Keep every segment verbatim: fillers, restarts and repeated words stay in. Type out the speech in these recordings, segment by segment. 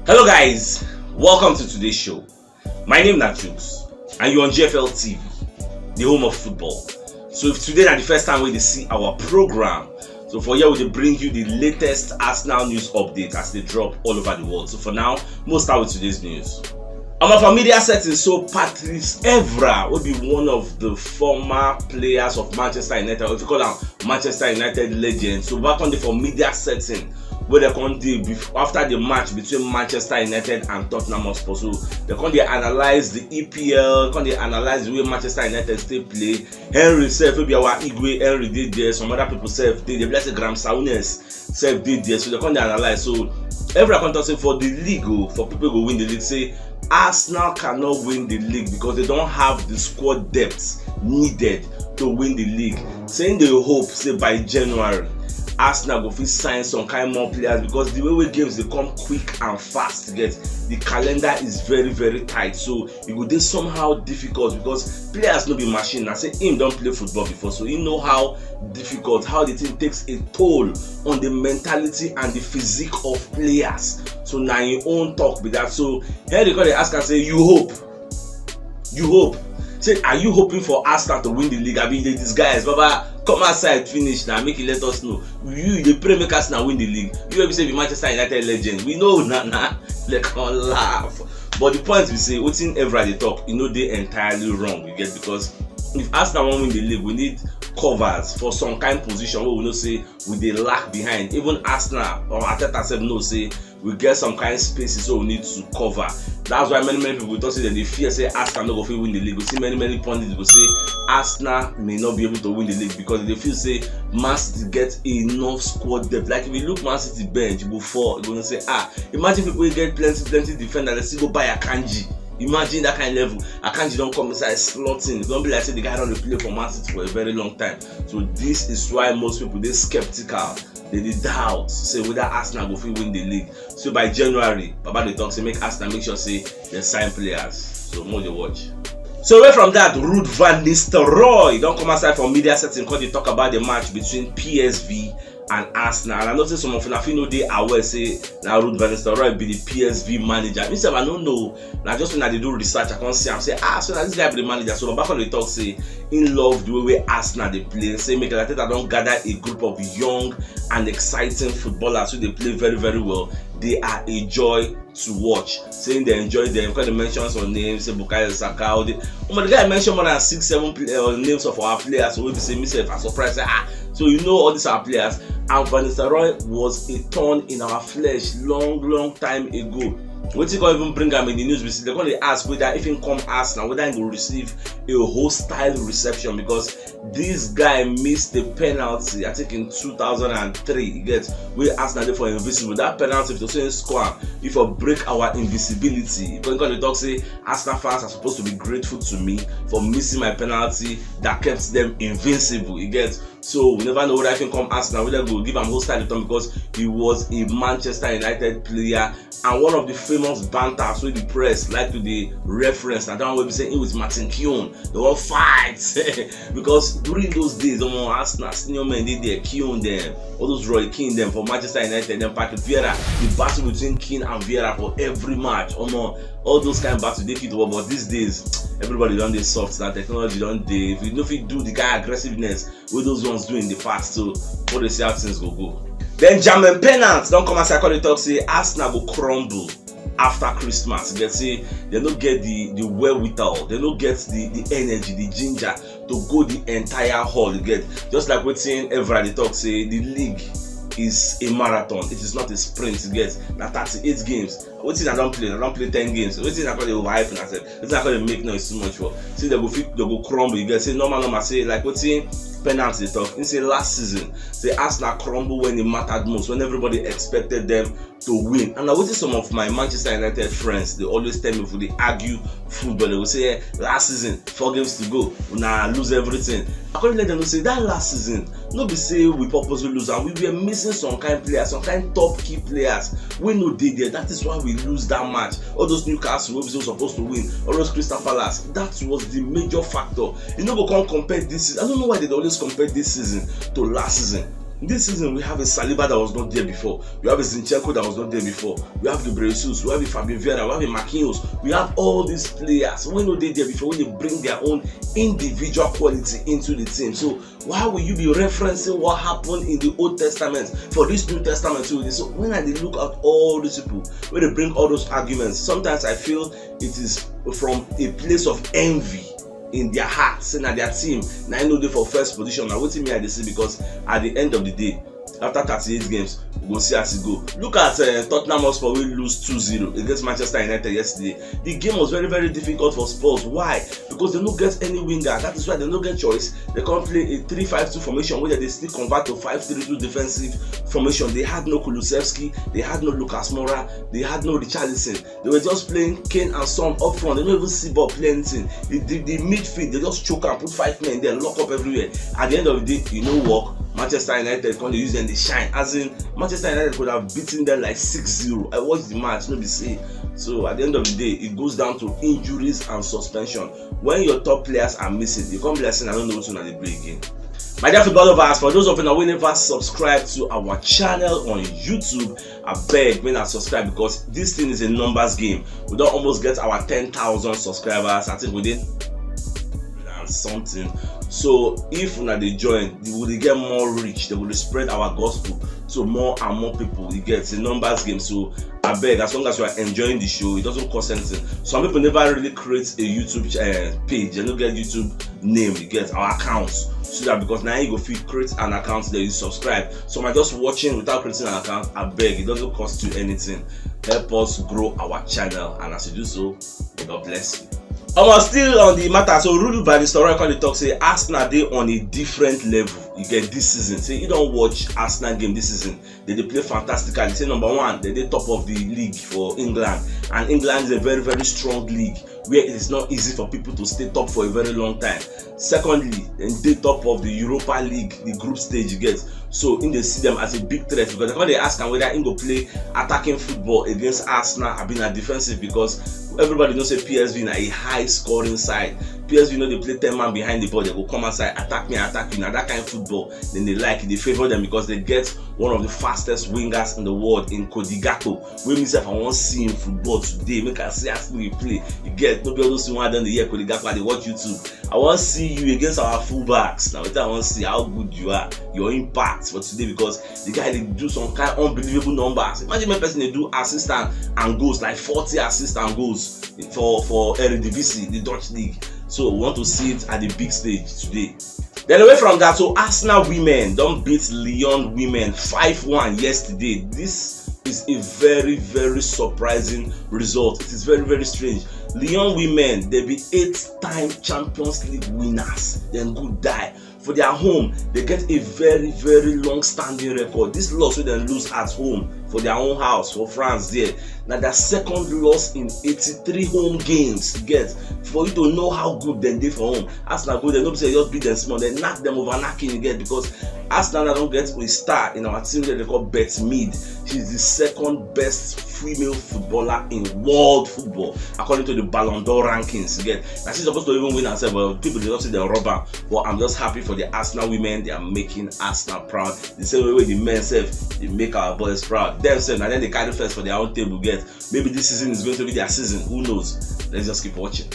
Hello guys, welcome to today's show. My name na Jukes and you're on G F L T V, the home of football. So if today na the first time wey you dey see our program, so for here we dey bring you the latest Arsenal news update as they drop all over the world. So for now, we'll start with today's news. Omo, for media settings, so Patrice Evra, wey be one of the former players of Manchester United, or if you call am Manchester United legend, so back on the for media setting, wey dem come dey bef- after the match between Manchester United and Tottenham Hotspur. So dem come dey analyse the E P L, come dey analyse the way Manchester United take play. Henry sef, wey be our Igwe, Henry dey there, some other people sef dey there, be like say Graham Souness sef dey there. So dem come dey analyse. So Evra come talk say for the league, oh, for people go win the league, say Arsenal cannot win the league because they don't have the squad depth needed to win the league. Saying they hope say by January, Arsenal go fit sign some kind more players because the way wey games dey come quick and fast, get, the calendar is very, very tight. So e go dey somehow difficult because players no be machine. Na say him don play football before, so he know how difficult, how the thing takes a toll on the mentality and the physique of players. So na him own talk be that. So here they come dey ask am say, you hope, you hope. Say, are you hoping for Arsenal to win the league? I mean, they disguise. Baba, come outside, finish now. Make it let us know. You, you dey pray make Arsenal win the league. You ever say be Manchester United legend? We know na na. They can laugh. But the point we say, wetin Evra dey talk, e no dey entirely wrong. You get, because if Arsenal wan win the league, we need covers for some kind position wey we know say we dey lack behind. Even Arsenal or Arteta sef know say we get some kind spaces wey we need to cover. That's why many, many people talk say dem dey fear say Arsenal no go fit win the league. We see many, many pundits go say Arsenal may not be able to win the league because they feel say Man City get enough squad depth. Like, if you look Man City bench, you go fall. You go say, ah, imagine people wey get plenty, plenty defender, they still go buy Akanji. Imagine that kind level. Akanji don come inside, slotting. E don be like say the guy don dey play for Man City for a very long time. So this is why most people dey skeptical. They dey doubt say whether Arsenal go fit win the league. So by January, Baba dey talk say make Arsenal make sure say they sign players. So more dey watch. So away from that, Ruud van Nistelrooy don come outside for media setting, come dey talk about the match between P S V and Arsenal. And I know say some of una fit no dey aware say na Ruud van Nistelrooy be the P S V manager. Me sef, I no know. Na just when I dey do research, I come see am say, ah, so na this guy be the manager. So Baba come dey talk say he love the way wey Arsenal dey play. Say Mikel Arteta don gather a group of young and exciting footballers who dey play very, very well. They are a joy to watch. Saying they enjoy them, come dey mention some names, say Bukayo Saka. All the, oh my, the guy mentioned more than six, seven play, uh, names of our players. So we be say, me sef, I surprised. Say, ah, so you know all these our players. And Van Nistelrooy was a thorn in our flesh long, long time ago. Wetin come even bring am in the news be say they come dey ask whether if he come Arsenal, whether he go receive a hostile reception, because this guy missed the penalty, I think in two thousand and three, you get, wey Arsenal dey for invisible. That penalty, if to say score am, if I break our invisibility, because they talk say Arsenal fans are supposed to be grateful to me for missing my penalty that kept them invincible, you get. So we never know whether he come Arsenal, whether go give am hostile return, because he was a Manchester United player and one of the famous banters wey the press like to dey reference na that one wey be say him with Martin Keown dey wan fight. Because during those days, omo, Arsenal senior men dey there, Keown dem, all those Roy Keane dem for Manchester United, dem Patrick Vieira, the battle between Keane and Vieira for every match, omo, all those kind battle dey fit work. But these days, everybody don dey soft now, technology don dey. If you no fit do the kind aggressiveness wey those ones do in the past, so we dey see how things go go. Then German pennant don come outside come dey talk say Arsenal go crumble after Christmas. You get, say they no get the the wherewithal, they no get the the energy, the ginger to go the entire haul. You get, just like wetin Evra dey talk say the league is a marathon, it is not a sprint. You get, na thirty-eight games. Wetin I don play? I don play ten games. Wetin I call dey overhype myself? Wetin I call dey make noise too much for? Say they go fit, they go crumble. You get, say normal, normal. Say like wetin pennant dey talk. He say last season, say Arsenal crumble when it mattered most, when everybody expected them to win. And na wetin some of my Manchester United friends dey always tell me if we dey argue football. They go say, eh, last season, four games to go, una lose everything. I come let them know say that last season, no be say we purposely lose am. We were missing some kind players, some kind top key players wey no dey there. That is why we lose that match. All those Newcastle wey we supposed to win, all those Crystal Palace, that was the major factor. You no go come compare this season. I don't know why they dey always compare this season to last season. This season, we have a Saliba that was not there before. We have a Zinchenko that was not there before. We have Gabriel Jesus. We have a Fabio Vieira. We have a Marquinhos. We have all these players wey no dey there before, wey dey bring their own individual quality into the team. So why will you be referencing what happened in the Old Testament for this New Testament too? So when I dey look at all these people wey dey bring all those arguments, sometimes I feel it is from a place of envy in their heart, say na their team na im no dey for first position. Na wetin me I dey see, because at the end of the day, after thirty-eight games, we go see as e go. Look at uh, Tottenham Hotspur, wey lose two zero against Manchester United yesterday. The game was very, very difficult for Spurs. Why? Because they no get any winger. That is why they no get choice. They come play a three five two formation wey they still convert to five three two defensive formation. They had no Kulusevski, they had no Lucas Moura, they had no Richarlison. They were just playing Kane and Son up front. They don't even see ball play anything. The, the, the midfield, they just choke and put five men there, lock up everywhere. At the end of the day, e no work. Manchester United come dey use dem dey shine. As in, Manchester United could have beaten them like six zero. I watched the match, no be say. So at the end of the day, it goes down to injuries and suspension. When your top players are missing, you come be like say I don't know what una dey play again. My dear football lovers, for those of you wey never subscribe to our channel on YouTube, I beg make una subscribe, because this thing is a numbers game. We don almost get our ten thousand subscribers. I think we dey and something. So if una dey join, we dey get more reach. They will spread our gospel to more and more people. You get, it's a numbers game. So I beg, as long as you are enjoying the show, it doesn't cost anything. Some people never really create a YouTube uh, page. They no get YouTube name. You get, our accounts. So that, because now you go fit create an account, then you subscribe. So am I just watching without creating an account? I beg, it doesn't cost you anything. Help us grow our channel, and as you do so, may God bless you. Omo, still on the matter, so Rule by the Story come dey talk say Arsenal dey on a different level. You get, this season, say you don watch Arsenal game this season. They dey play fantastically. Say number one, they dey top of the league for England, and England is a very, very strong league where it is not easy for people to stay top for a very long time. Secondly, dem dey top of the Europa League, the group stage, you get. So im dey see them as a big threat, because dem come dey ask am whether im go play attacking football against Arsenal abi na defensive, because everybody know say P S V na a high scoring side. P S V no dey play ten man behind the ball, they go come outside, attack me, attack you. Na that kind of football dem dey like, e dey favour them, because they get one of the fastest wingers in the world in Cody Gakpo, wey me sef I wan see im football today, make I see as e dey play. You get, no be all those things wey I don dey hear Cody Gakpo, I dey watch YouTube. I wan see you against our fullbacks. Na wetin I wan see, how good you are, your impact for today, because the guy dey do some kind unbelievable numbers. Imagine make person dey do assist and, and goals, like forty assists and goals for, for Eredivisie, the Dutch league. So we want to see it at the big stage today. Then away from that, so Arsenal women don beat Lyon women five one yesterday. This is a very, very surprising result. It is very, very strange. Lyon women, they be eight-time Champions League winners. Then good die. For their home, they get a very, very long-standing record. This loss wey dem lose at home for their own house for France there, na their second loss in eighty-three home games. You get, for you to know how good dem dey for home. Arsenal go there, no be say just beat them small, dem knack them over knacking, you get, because Arsenal don get a star in our team wey dem dey call Beth Mead. She's the second best female footballer in world football according to the Ballon d'Or rankings. You get, na she suppose to even win herself, but people dey just say dem rob am. But I'm just happy for the Arsenal women. They are making Arsenal proud. The same way wey the men sef dey make our boys proud. Dem sef, na dem dey carry first for their own table. Get, maybe this season is going to be their season. Who knows? Let's just keep watching.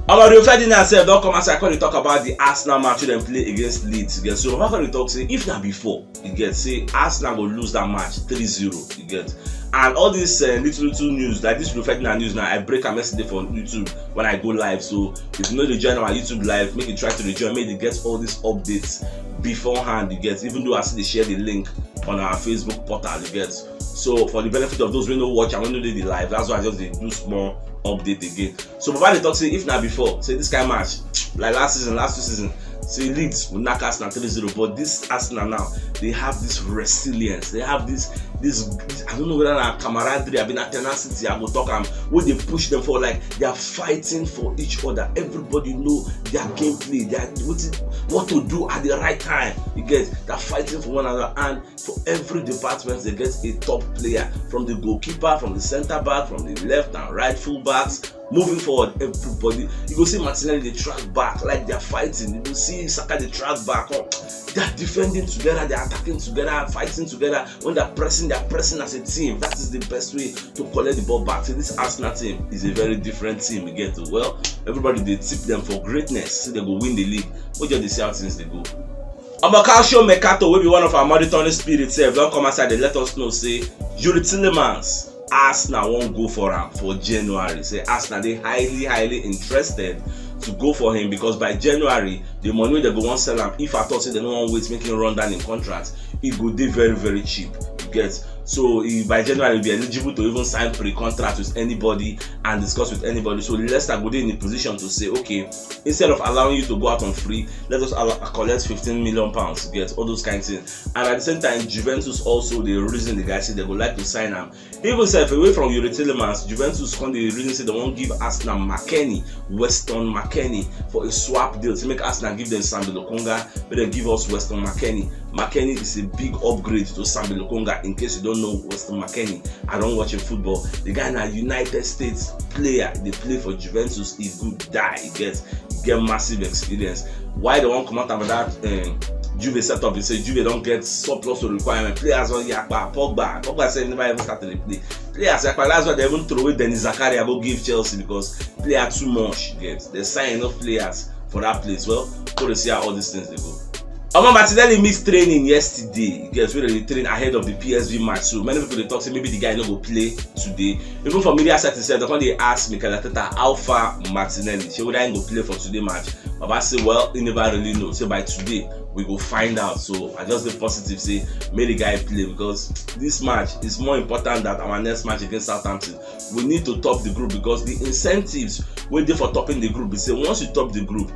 Omo, Rio Ferdinand sef don come outside come dey talk about the Arsenal match wey dem play against Leeds. Get, so Papa come dey talk say if na before, you get, say Arsenal go lose that match three zero. You get, and all this uh, little, little news, like this Rio Ferdinand news now, I break am yesterday for YouTube when I go live. So if you no dey join our YouTube live, make you try to dey join, make you get all these updates beforehand. You get, even though I still dey share the link on our Facebook portal. You get, so for the benefit of those wey no watch and wey no dey the live, that's why I just dey do small update again. So Papa dey talk say if na before, say this kind match like last season, last two seasons, say Leeds will knack Arsenal three zero, but this Arsenal now, they have this resilience, they have this, this, this, I don't know whether na camaraderie, I mean, na tenacity, I go talk am, wey dey push them forward, like they are fighting for each other. Everybody know their gameplay, they are wetin, what to do at the right time. You get, they are fighting for one another, and for every department they get a top player, from the goalkeeper, from the centre back, from the left and right full backs. Moving forward, everybody, you go see Martinelli dey track back, like, they are fighting. You go see Saka dey track back. Oh, they are defending together, they are attacking together, fighting together. When they are pressing, they are pressing as a team. That is the best way to collect the ball back. So this Arsenal team is a very different team. You get it? Well, everybody dey tip them for greatness, so they go win the league. We just dey see how things dey go. Omo, Calcio Mercato, wey be one of our monitoring spirits sef, don come outside dey let us know say Youri Tielemans, Arsenal wan go for am for January. Say Arsenal dey highly, highly interested to go for him, because by January, the money wey dem go wan sell am, if at all say dem no wan wait make him run down him contract, e go dey very, very cheap. You get? So e, by January, e be eligible to even sign pre-contract with anybody and discuss with anybody. So Leicester go dey in a position to say, okay, instead of allowing you to go out on free, let us allow, collect fifteen million pounds, get all those kind of things. And at the same time, Juventus also dey reason the guy, say they go like to sign am. Even sef, away from Youri Tielemans, Juventus come dey reason say they wan give Arsenal McKennie, Weston McKennie, for a swap deal to make Arsenal give them Sambi Lokonga, but they give us Weston McKennie. McKennie is a big upgrade to Sambi Lokonga. In case you don't know Weston McKennie, I don't watch him football. The guy na United States player. They play for Juventus. He good die. He get, he get massive experience. Why they wan come out about that um, Juve setup? They say Juve don get surplus to requirement. Players don yakpa. Pogba, Pogba say never even start to dey play. Players yakpa. That's why they even throw away Denis Zakaria go give Chelsea because player too much. Get, they sign enough players for that place. Well, go to see how all these things they go. Omo, Martinelli missed training yesterday. You get, where they train ahead of the P S V match. So many people dey talk say maybe the guy no go play today. Even for media set itself, they come dey ask Mikel Arteta how far Martinelli, say whether he go play for today match. Baba say, well, he never really know. Say by today we go find out. So I just dey positive say make the guy play, because this match is more important than our next match against Southampton. We need to top the group, because the incentives wey dey for topping the group be say once you top the group,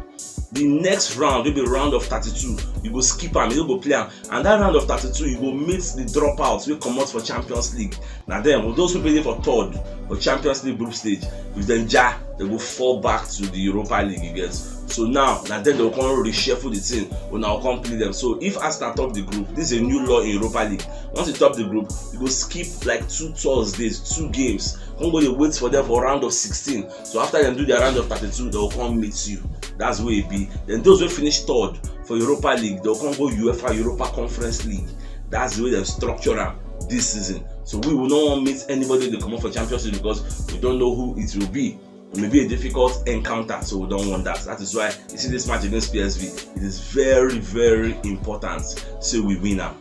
the next round, wey be round of thirty-two, you go skip am, you no go play am. And that round of thirty-two, you go meet the dropouts wey comot for Champions League. Na them, those people dey for third for Champions League group stage, if dem ja, they go fall back to the Europa League, you get. So now, na then they go come reshuffle the team, una go come play them. So if Arsenal top the group, this is a new law in Europa League. Once you top the group, you go skip, like, two Thursdays, two games. Come go dey wait for them for round of sixteen. So after dem do their round of thirty-two, they go come meet you. That's the way e be. Then those wey finish third for Europa League, they go come go UEFA Europa Conference League. That's the way dem structure am this season. So we will not wan meet anybody wey dey comot for Champions League, because we don't know who it will be. It may be a difficult encounter, so we don't want that. That is why you see this match against P S V, it is very, very important say we win am.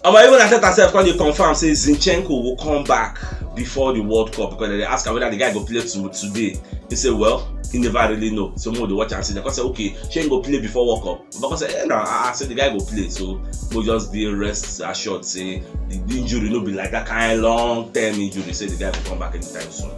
Omo, even Arteta sef come dey confirm say Zinchenko go come back before the World Cup, because they ask am whether the guy go play to, today. He say, well, he never really know. So make we dey watch and see. They come say, okay, shey he go play before World Cup? Baba come say, eh, na, ah, ah, say the guy go play. So we just dey rest assured say the injury no be like that kind long term injury. Say the guy go come back anytime soon.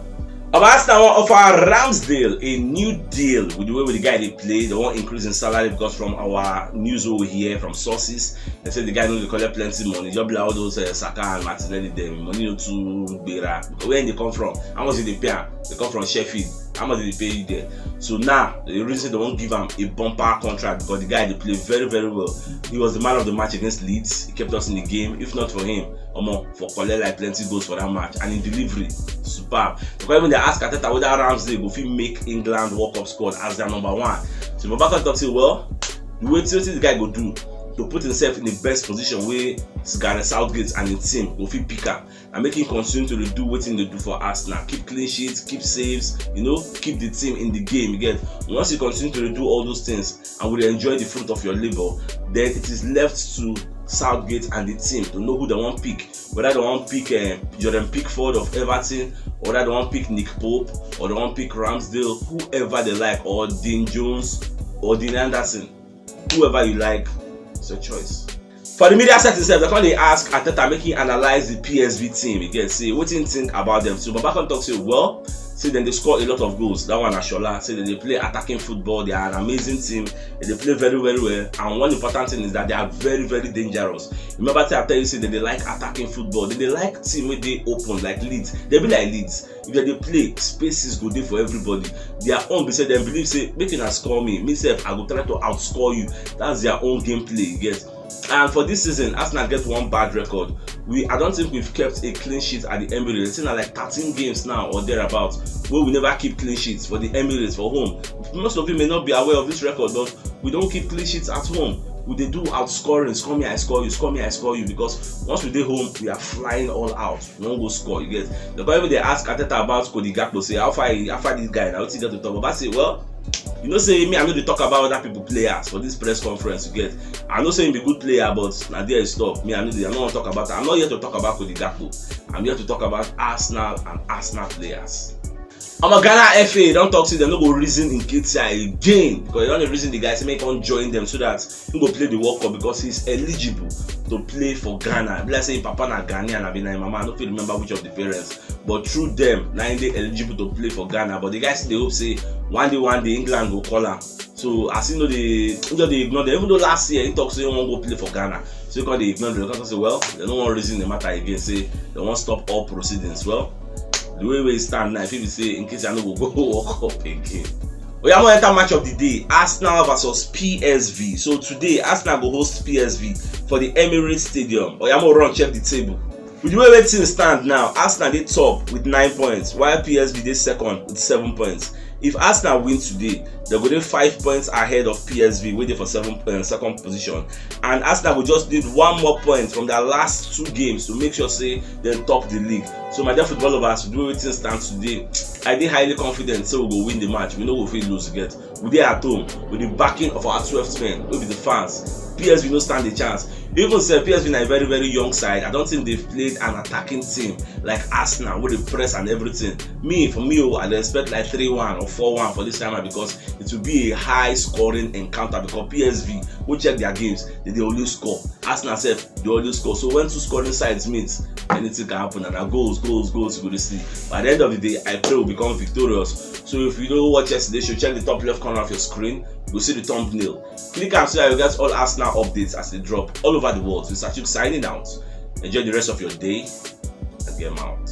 Omo, Arsenal wan offer Ramsdale a new deal with the way wey the guy dey play. They wan increase him salary, because from our news wey we hear from sources, they say the guy no dey collect plenty money. Just be like all those, uh, Saka and Martinelli dem, money no too gbera. Because where they come from? How much did they pay am? They come from Sheffield. How much did they pay you there? So now the reason they wan give am a bumper contract, because the guy dey play very, very well. He was the man of the match against Leeds. He kept us in the game. If not for him, omo, for collect, like, plenty goals for that match, and in delivery, superb. Because even they ask Arteta whether Ramsdale go fit make England World Cup squad as their number one. So Baba come talk say, well, the way, wetin the guy go do to put himself in the best position wey Gareth Southgate and the team go fit pick am, and make him continue to dey do wetin he dey do for Arsenal, keep clean sheets, keep saves, you know, keep the team in the game. You get? Once you continue to dey do all those things and we dey enjoy the fruit of your labour, then it is left to Southgate and the team to know who they wan pick. Whether they wan pick, eh, Jordan Pickford of Everton, or whether they wan pick Nick Pope, or they wan pick Ramsdale, whoever they like, or Dean Jones, or Dean Anderson, whoever you like, it's your choice. For the media set itself, they come dey ask Arteta make he analyse the P S V team again, say wetin he think about them. So Baba come talk say, well, say dem dey score a lot of goals. That one na Shola. Say dem dey play attacking football. They are an amazing team. Dem dey play very, very well. And one important thing is that they are very, very dangerous. Remember say I tell you say dem dey like attacking football. Dem dey like team wey dey open, like Leeds. Dem be like Leeds. If dem dey play, spaces go dey for everybody. Their own be say dem believe say, make una score me, me sef I go try to outscore you. That's their own gameplay, you get. And for this season, Arsenal get one bad record. We, I don't think we've kept a clean sheet at the Emirates. It's not like thirteen games now or thereabouts where we never keep clean sheets for the Emirates for home. Most of you may not be aware of this record, but we don't keep clean sheets at home. We dey do outscoring, score me, I score you, score me, I score you, because once we dey home, we are flying all out. We don't go score, you get. The people they ask Arteta about Cody Gakpo, say, "How far, how far this guy now? What's he got to talk about?" I say, "Well, you know, say me, I know they talk about other people players for this press conference, you get. I know say he be good player, but now there is stop. Me, I know they, I don't want to talk about that. I'm not here to talk about Cody Gakpo. I'm here to talk about Arsenal and Arsenal players." I'm a Ghana F A, don't talk, say they no go reason in Ketia again, because they don't reason the guy say make come join them so that he go play the World Cup because he's eligible to play for Ghana. Be like say papa na Ghanaian, I be na him mama, I no fit remember which of the parents, but through them, now they eligible to play for Ghana. But the guys, they hope say one day, one day England go call him. So as you know, they just they ignore them. Even though last year he talks say he won't go play for Ghana, so he call they ignore them. They say, well, they don't want reason the matter again. Say they want stop all proceedings. Well, the way we stand now, if you say in case I no go go World Cup again. Oya, mo enter match of the day: Arsenal versus P S V. So today, Arsenal go host P S V for the Emirates Stadium. Oya, mo run check the table. With the way wey things stand now, Arsenal dey top with nine points, while P S V dey second with seven points. If Arsenal win today, they go dey five points ahead of P S V, wey dey for seven, uh, second position. And Arsenal go just need one more point from their last two games to make sure say they top the league. So my dear football lovers, with the way things stand today, I dey highly confident say we go win the match. We no go fit lose, get. We dey at home with the backing of our twelfth men, wey be the fans. P S V no stand a chance. Even say P S V na a very, very young side. I don't think they've played an attacking team like Arsenal, with the press and everything. Me, for me, oh, I dey expect like three one or four one for this time out, because it will be a high scoring encounter, because P S V, go check their games, they dey always score. Arsenal sef dey always score. So when two scoring sides meet, anything can happen, and na goals, goals, goals you go dey see. But at the end of the day, I pray we become victorious. So if you no watch yesterday show, check the top left corner of your screen. You go see the thumbnail. Click am so that you get all Arsenal updates as they drop all over the world. This is Achuk signing out. Enjoy the rest of your day. And get out.